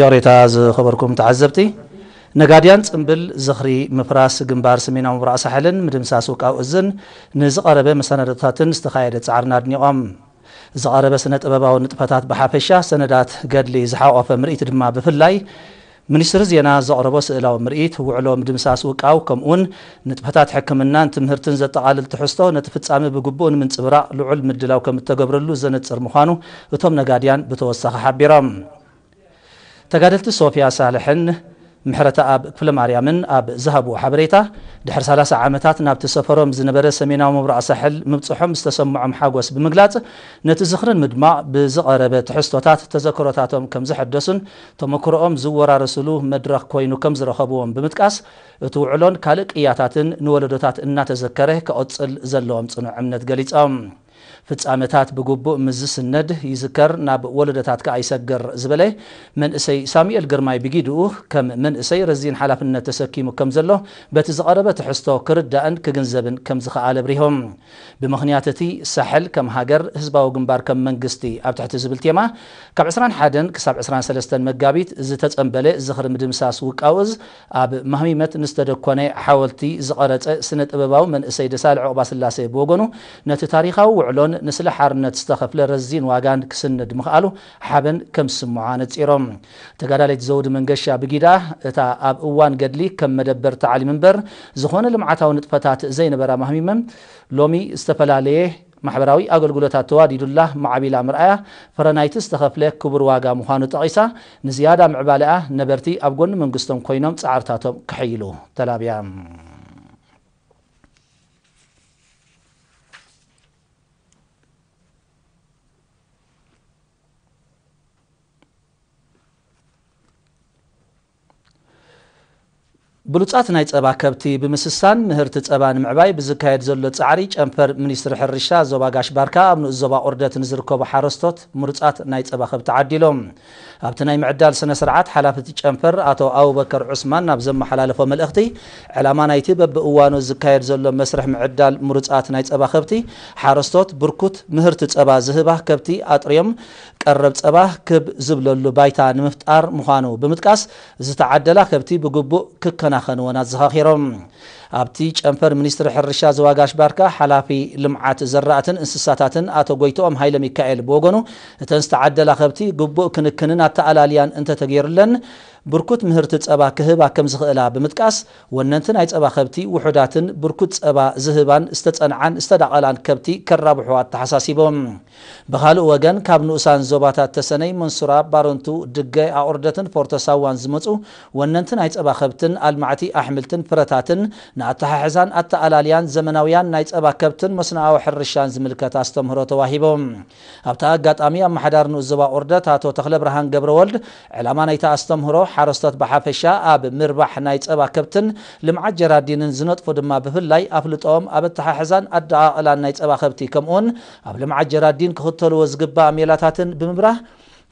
ይቕሬታ ዝኸበርኩም ተዓዘብቲ፣ ነጋድያን ጽምብል ዝኽሪ ምፍራስ ግንባር ሰሜናዊ ምብራቕ ሳሕልን ምድምሳስ ውቃው እዝን ንዝቐረበ መሰናዶታትን ዝተኻየደ ጻዕርን ኣድኒቖም። ዝቐረበ ስነ ጥበባዊ ንጥፈታት ብሓፈሻ፣ ሰነዳት ገድሊ ዝሓቖፈ ምርኢት ድማ ብፍላይ፣ ሚኒስትሪ ዜና ዘቕረቦ ስእላዊ ምርኢት፣ ውዕሎ ምድምሳስ ውቃው፣ ከምኡውን ንጥፈታት ሕክምናን ትምህርትን ዘጠቓልል ትሕዝቶ፣ ነቲ ፍጻመ ብግቡእ ንምንጽብራቕ ልዑል ምድላው ከም እተገብረሉ ዘነጽር ምዃኑ እቶም ነጋድያን ብተወሳኺ ሓቢሮም። ተጋደልቲ ሶፍያ ሳልሕን ምሕረተኣብ ክፍለማርያምን ኣብ ዝሃብዎ ሓበሬታ፣ ድሕሪ ሰላሳ ዓመታት ናብቲ ሰፈሮም ዝነበረ ሰሜናዊ ምብራቕ ሳሕል ምብጽሖም ዝተሰምዖም ሓጎስ ብምግላጽ፣ ነቲ ዝኽርን ምድማቕ ብዝቐረበ ትሕዝቶታት ተዘክሮታቶም ከም ዘሐደሱን ተመክሮኦም ዝወራረስሉ መድረኽ ኮይኑ ከም ዝረኸብዎም ብምጥቃስ፣ እቲ ውዕሎን ካልእ ቅያታትን ንወለዶታት እናተዘከረ ክቕጽል ዘለዎም ጽኑዕ እምነት ገሊጾም። ፍጻመታት ብግቡእ ምስ ዝስነድ ይዝከር፣ ናብ ወለዶታት ከኣ ይሰግር ዝበለ መንእሰይ ሳሙኤል ግርማይ ብጊድኡ፣ ከም መንእሰይ ረዚን ሓላፍነት ተሰኪሙ ከም ዘሎ በቲ ዝቐረበ ትሕዝቶ ክርዳእን ክግንዘብን ከም ዝኸኣለ ኣብሪሆም። ብምኽንያት እቲ ሳሕል ከም ሃገር፣ ህዝባዊ ግንባር ከም መንግስቲ ኣብ ትሕቲ ዝብል ቴማ ካብ ዕስራን ሓደን ክሳብ ዕስራን ሰለስተን መጋቢት ዝተጸንበለ ዝኽሪ ምድምሳስ ውቃው እዝ ኣብ ማህሚመት ንዝተደኮነ ሓወልቲ ዝቐረጸ ስነ ጥበባዊ መንእሰይ ደሳለ ዑቕባስላሴ ብወገኑ፣ ነቲ ታሪኻዊ ውዕሎን ንስለ ሓርነት ዝተኸፍለ ረዚን ዋጋን ክስንድ ምኽኣሉ ሓበን ከም ዝስምዖ ኣነጺሮም። ተጋዳሊት ዘውዲ መንገሻ ብጊዳ፣ እታ ኣብ እዋን ገድሊ ከም መደበር ታዕሊም እምበር ዝኾነ ልምዓታዊ ንጥፈታት ዘይነበራ ማህሚመም፣ ሎሚ ዝተፈላለየ ማሕበራዊ ኣገልግሎታት ተዋዲዱላ ማዕቢላ ምርኣያ፣ ፍረ ናይቲ ዝተኸፍለ ክቡር ዋጋ ምዃኑ ጠቒሳ፣ ንዝያዳ ምዕባለኣ ነበርቲ ኣብ ጎኒ መንግስቶም ኮይኖም ጻዕርታቶም ከሐይሉ ተላብያ። ብሉጻት ናይ ጸባ ከብቲ ብምስሳን ምህርቲ ጸባ ንምዕባይ ብዝካየድ ዘሎ ጻዕሪ፣ ጨንፈር ሚኒስትሪ ሕርሻ ዞባ ጋሽ ባርካ ኣብ ንኡስ ዞባ ቁርደት ንዝርከቡ ሓረስቶት ምሩጻት ናይ ጸባ ከብቲ ዓዲሎም። ኣብቲ ናይ ምዕዳል ስነ ስርዓት፣ ሓላፊ እቲ ጨንፈር ኣቶ ኣቡበከር ዑስማን ናብ ዘመሓላለፎ መልእኽቲ፣ ዕላማ ናይቲ በብእዋኑ ዝካየድ ዘሎ መስርሕ ምዕዳል ምሩጻት ናይ ጸባ ከብቲ፣ ሓረስቶት ብርኩት ምህርቲ ጸባ ዝህባ ከብቲ ኣጥርዮም ቀረብ ጸባ ክብ ዝብለሉ ባይታ ንምፍጣር ምዃኑ ብምጥቃስ፣ ዝተዓደላ ከብቲ ብግቡእ ክከናኸንወን ኣዘኻኺሮም። ኣብቲ ጨንፈር ሚኒስትሪ ሕርሻ ዞባ ጋሽ ባርካ፣ ሓላፊ ልምዓት ዘራእትን እንስሳታትን ኣቶ ጎይትኦም ሃይለ ሚካኤል ብወገኑ፣ እተን ዝተዓደላ ከብቲ ግቡእ ክንክንን ኣተኣላልያን እንተተገይሩለን፣ ብርኩት ምህርቲ ጸባ ክህባ ከም ዝኽእላ ብምጥቃስ፣ ወነንቲ ናይ ጸባ ከብቲ ውሑዳትን ብርኩት ጸባ ዝህባን ዝተጸንዓን ዝተዳቐላን ከብቲ ከራብሑ ኣተሓሳሲቦም። ብኻልእ ወገን፣ ካብ ንኡሳን ዞባታት ተሰነይ፣ መንሱራ፣ ባረንቱ፣ ድገ፣ ኣቑርደትን ፎርቶ ሳዋን ዝመጹ ወነንቲ ናይ ጸባ ከብትን ኣልማዕቲ ኣሕምልትን ፍረታትን ንኣተሓሕዛን ኣተኣላልያን ዘመናውያን ናይ ጸባ ከብትን መስኖኣዊ ሕርሻን ዝምልከት ኣስተምህሮ ተዋሂቦም። ኣብቲ ኣጋጣሚ፣ ኣመሓዳሪ ንኡስ ዞባ ቁርደት ኣቶ ተኽለብርሃን ገብረወልድ፣ ዕላማ ናይቲ ኣስተምህሮ፣ ሓረስቶት ብሓፈሻ ኣብ ምርባሕ ናይ ጸባ ከብትን ልምዓት ጀራዲንን ዝነጥፉ ድማ ብፍላይ ኣፍልጦኦም ኣብ ኣተሓሕዛን ኣደቓቕላን ናይ ጸባ ከብቲ፣ ከምኡውን ኣብ ልምዓት ጀራዲን ክኽተልዎ ዝግባእ ሜላታትን ብምብራህ፣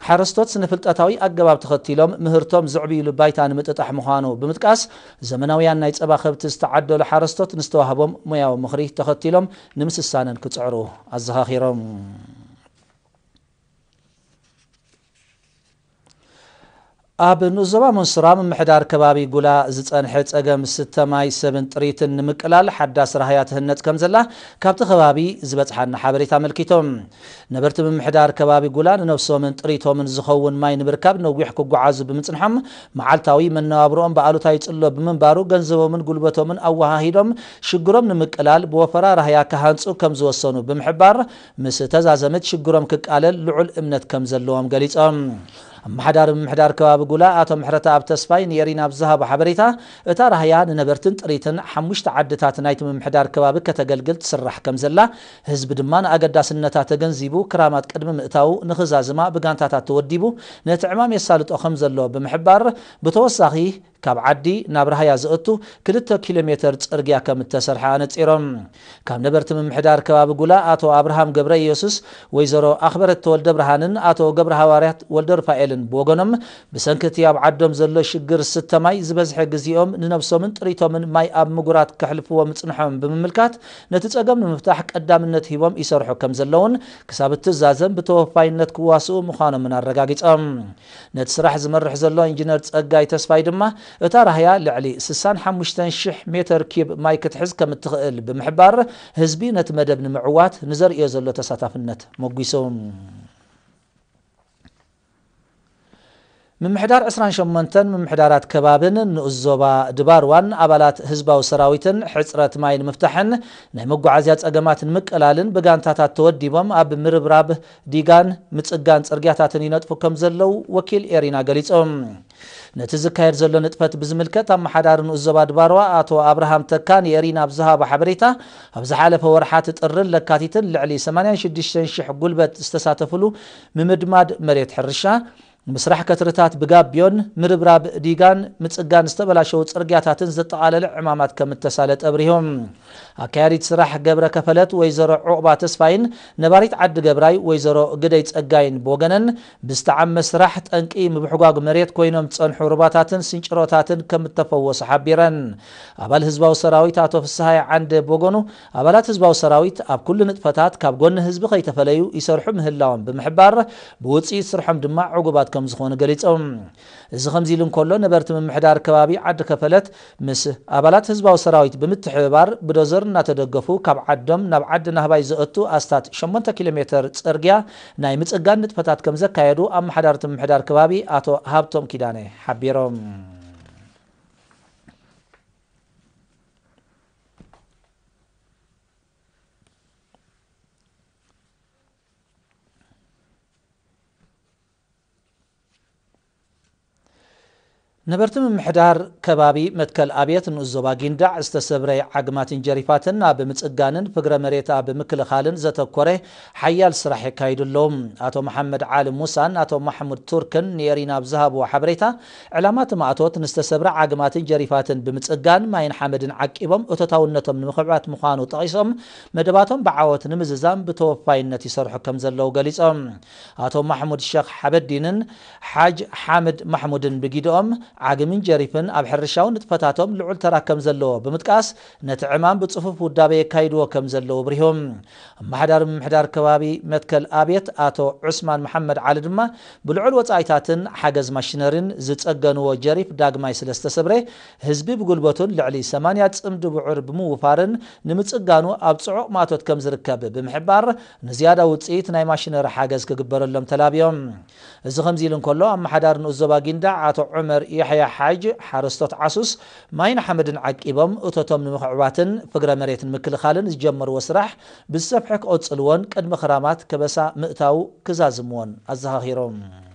ሓረስቶት ስነ-ፍልጠታዊ ኣገባብ ተኸቲሎም ምህርቶም ዘዕብይሉ ባይታ ንምጥጣሕ ምዃኑ ብምጥቃስ፣ ዘመናውያን ናይ ጸባ ከብቲ ዝተዓደሉ ሓረስቶት ንዝተዋህቦም ሞያዊ ምኽሪ ተኸቲሎም ንምስሳነን ክጽዕሩ ኣዘኻኺሮም። ኣብ ንኡስ ዞባ መንሱራ ምምሕዳር ከባቢ ጉላ ዝጸንሐ ጸገም ስተ ማይ፣ ሰብን ጥሪትን ንምቅላል ሓዳስ ራህያ ትህነጽ ከም ዘላ ካብቲ ከባቢ ዝበጽሓና ሓበሬታ ኣመልኪቶም። ነበርቲ ምምሕዳር ከባቢ ጉላ ንነብሶምን ጥሪቶምን ዝኸውን ማይ ንምርካብ ነዊሕ ክጓዓዙ ብምጽንሖም፣ መዓልታዊ መነባብሮኦም ብኣሉታ ይጽሎ ብምንባሩ፣ ገንዘቦምን ጉልበቶምን ኣወሃሂዶም ሽግሮም ንምቅላል ብወፈራ ራህያ ክሃንጹ ከም ዝወሰኑ ብምሕባር፣ ምስ ተዛዘመት ሽግሮም ክቃለል ልዑል እምነት ከም ዘለዎም ገሊጾም። ኣመሓዳሪ ምምሕዳር ከባቢ ጉላ ኣቶ ምሕረተኣብ ተስፋይ ንኤሪና ኣብ ዝሃቦ ሓበሬታ፣ እታ ራህያ ንነበርትን ጥሪትን ሓሙሽተ ዓድታት ናይቲ ምምሕዳር ከባቢ ከተገልግል ትስራሕ ከም ዘላ፣ ህዝቢ ድማ ንኣገዳስነታ ተገንዚቡ፣ ክራማት ቅድሚ ምእታዉ ንኽዛዝማ ብጋንታታት ተወዲቡ ነቲ ዕማም የሳልጦ ከም ዘሎ ብምሕባር፣ ብተወሳኺ ካብ ዓዲ ናብ ራህያ ዘእቱ ክልተ ኪሎ ሜተር ጽርግያ ከም እተሰርሐ ኣነጺሮም። ካብ ነበርቲ ምምሕዳር ከባቢ ጉላ ኣቶ ኣብርሃም ገብረ ኢየሱስ፣ ወይዘሮ ኣኽበረት ተወልደ ብርሃንን ኣቶ ገብረ ሃዋርያት ወልደ ሩፋኤልን ብወገኖም፣ ብሰንኪ እቲ ኣብ ዓዶም ዘሎ ሽግር ስተ ማይ ዝበዝሐ ግዜኦም ንነብሶምን ጥሪቶምን ማይ ኣብ ምጉራት ከሕልፍዎ ምጽንሖም ብምምልካት፣ ነቲ ጸገም ንምፍታሕ ቀዳምነት ሂቦም ይሰርሑ ከም ዘለውን ክሳብ እትዛዘም ብተወፋይነት ክዋስኡ ምዃኖምን ኣረጋጊጾም። ነቲ ስራሕ ዝመርሕ ዘሎ ኢንጂነር ጸጋይ ተስፋይ ድማ፣ እታ ራህያ ልዕሊ ስሳን ሓሙሽተን ሽሕ ሜተር ኪብ ማይ ክትሕዝ ከም እትኽእል ብምሕባር፣ ህዝቢ ነቲ መደብ ንምዕዋት ንዘርእዮ ዘሎ ተሳታፍነት ሞጒሱ። ምምሕዳር ዕስራን ሸሞንተን ምምሕዳራት ከባብን ንኡስ ዞባ ድባርዋን ኣባላት ህዝባዊ ሰራዊትን ሕጽረት ማይ ንምፍታሕን ናይ መጓዓዝያ ጸገማት ንምቅላልን ብጋንታታት ተወዲቦም ኣብ ምርብራብ ዲጋን ምጽጋን ጽርግያታትን ይነጥፉ ከም ዘለዉ ወኪል ኤሪና ገሊጾም። ነቲ ዝካየድ ዘሎ ንጥፈት ብዝምልከት ኣመሓዳሪ ንኡስ ዞባ ድባርዋ ኣቶ ኣብርሃም ተካ ንኤሪና ኣብ ዝሃቦ ሓበሬታ፣ ኣብ ዝሓለፈ ወርሓት ጥርን ለካቲትን ልዕሊ ሰማንያን ሽዱሽተን ሽሕ ጉልበት ዝተሳተፍሉ ምምድማድ መሬት ሕርሻ፣ ምስራሕ ከትርታት ብጋቢዮን ምርብራብ ዲጋን ምጽጋን ዝተበላሸዉ ጽርግያታትን ዘጠቓለለ ዕማማት ከም እተሳለጠ ኣብሪሆም። ኣካያዲት ስራሕ ገብረ ከፈለት ወይዘሮ ዑቕባ ተስፋይን ነባሪት ዓዲ ገብራይ ወይዘሮ ግደይ ጸጋይን ብወገነን፣ ብዝተዓመ ስራሕ ጠንቂ ምብሕጓግ መሬት ኮይኖም ዝጸንሑ ሩባታትን ስንጭሮታትን ከም እተፈወሱ ሓቢረን። ኣባል ህዝባዊ ሰራዊት ኣቶ ፍስሃይ ዓንደ ብወገኑ፣ ኣባላት ህዝባዊ ሰራዊት ኣብ ኩሉ ንጥፈታት ካብ ጎኒ ህዝቢ ከይተፈለዩ ይሰርሑ ምህላዎም ብምሕባር፣ ብውጽኢት ስርሖም ድማ ዕጉባት ከም ዝኾኑ ገሊጾም። እዚ ከምዚ ኢሉ እንከሎ፣ ነበርቲ ምምሕዳር ከባቢ ዓዲ ከፈለት ምስ ኣባላት ህዝባዊ ሰራዊት ብምትሕብባር ብዶዘር እናተደገፉ ካብ ዓዶም ናብ ዓዲ ናህባይ ዘእቱ ኣስታት ሸሞንተ ኪሎ ሜተር ጽርግያ ናይ ምጽጋን ንጥፈታት ከም ዘካየዱ ኣመሓዳርቲ ምምሕዳር ከባቢ ኣቶ ሃብቶም ኪዳነ ሓቢሮም። ነበርቲ ምምሕዳር ከባቢ መትከል ኣብየት ንኡስ ዞባ ጊንዳዕ ዝተሰብረ ዓግማትን ጀሪፋትን ኣብ ምጽጋንን ፍግረ መሬት ኣብ ምክልኻልን ዘተኮረ ሓያል ስራሕ የካይዱ ኣለዉ። ኣቶ መሓመድ ዓሊ ሙሳን ኣቶ ማሕሙድ ቱርክን ንኤሪና ኣብ ዝሃብዎ ሓበሬታ፣ ዕላማ እቲ ማእቶት ንዝተሰብረ ዓግማትን ጀሪፋትን ብምጽጋን ማይን ሓመድን ዓቂቦም እቶታውነቶም ንምኽዕባት ምዃኑ ጠቒሶም፣ መደባቶም ብዓወት ንምዝዛም ብተወፋይነት ይሰርሑ ከም ዘለዉ ገሊጾም። ኣቶ ማሕሙድ ሸኽ ሓበዲንን ሓጅ ሓምድ ማሕሙድን ብጊድኦም፣ ዓግምን ጀሪፍን ኣብ ሕርሻዊ ንጥፈታቶም ልዑል ተራ ከም ዘለዎ ብምጥቃስ፣ ነቲ ዕማም ብጽፉፍ ውዳበ የካይድዎ ከም ዘለዉ ኣብሪሆም። ኣመሓዳሪ ምምሕዳር ከባቢ መትከል ኣብየት ኣቶ ዑስማን መሓመድ ዓሊ ድማ፣ ብልዑል ወጻኢታትን ሓገዝ ማሽነሪን ዝጸገንዎ ጀሪፍ ዳግማይ ስለ ዝተሰብረ፣ ህዝቢ ብጉልበቱን ልዕሊ ሰማንያ ጽምዲ ብዑር ብምውፋርን ንምጽጋኑ ኣብ ጽዑቕ ማእቶት ከም ዝርከብ ብምሕባር፣ ንዝያዳ ውጽኢት ናይ ማሽነሪ ሓገዝ ክግበረሎም ተላብዮም። እዚ ከምዚ ኢሉ እንከሎ፣ ኣመሓዳሪ ንኡስ ዞባ ጊንዳዕ ኣቶ ዑመር የሕያ ሓጅ፣ ሓረስቶት ዓሱስ ማይን ሓመድን ዓቂቦም እቶቶም ንምኽዕባትን ፍግረ መሬት ንምክልኻልን ዝጀመርዎ ስራሕ ብዝሰፍሐ ክቕጽልዎን ቅድሚ ክራማት ከበሳ ምእታው ክዛዝምዎን ኣዘኻኺሮም።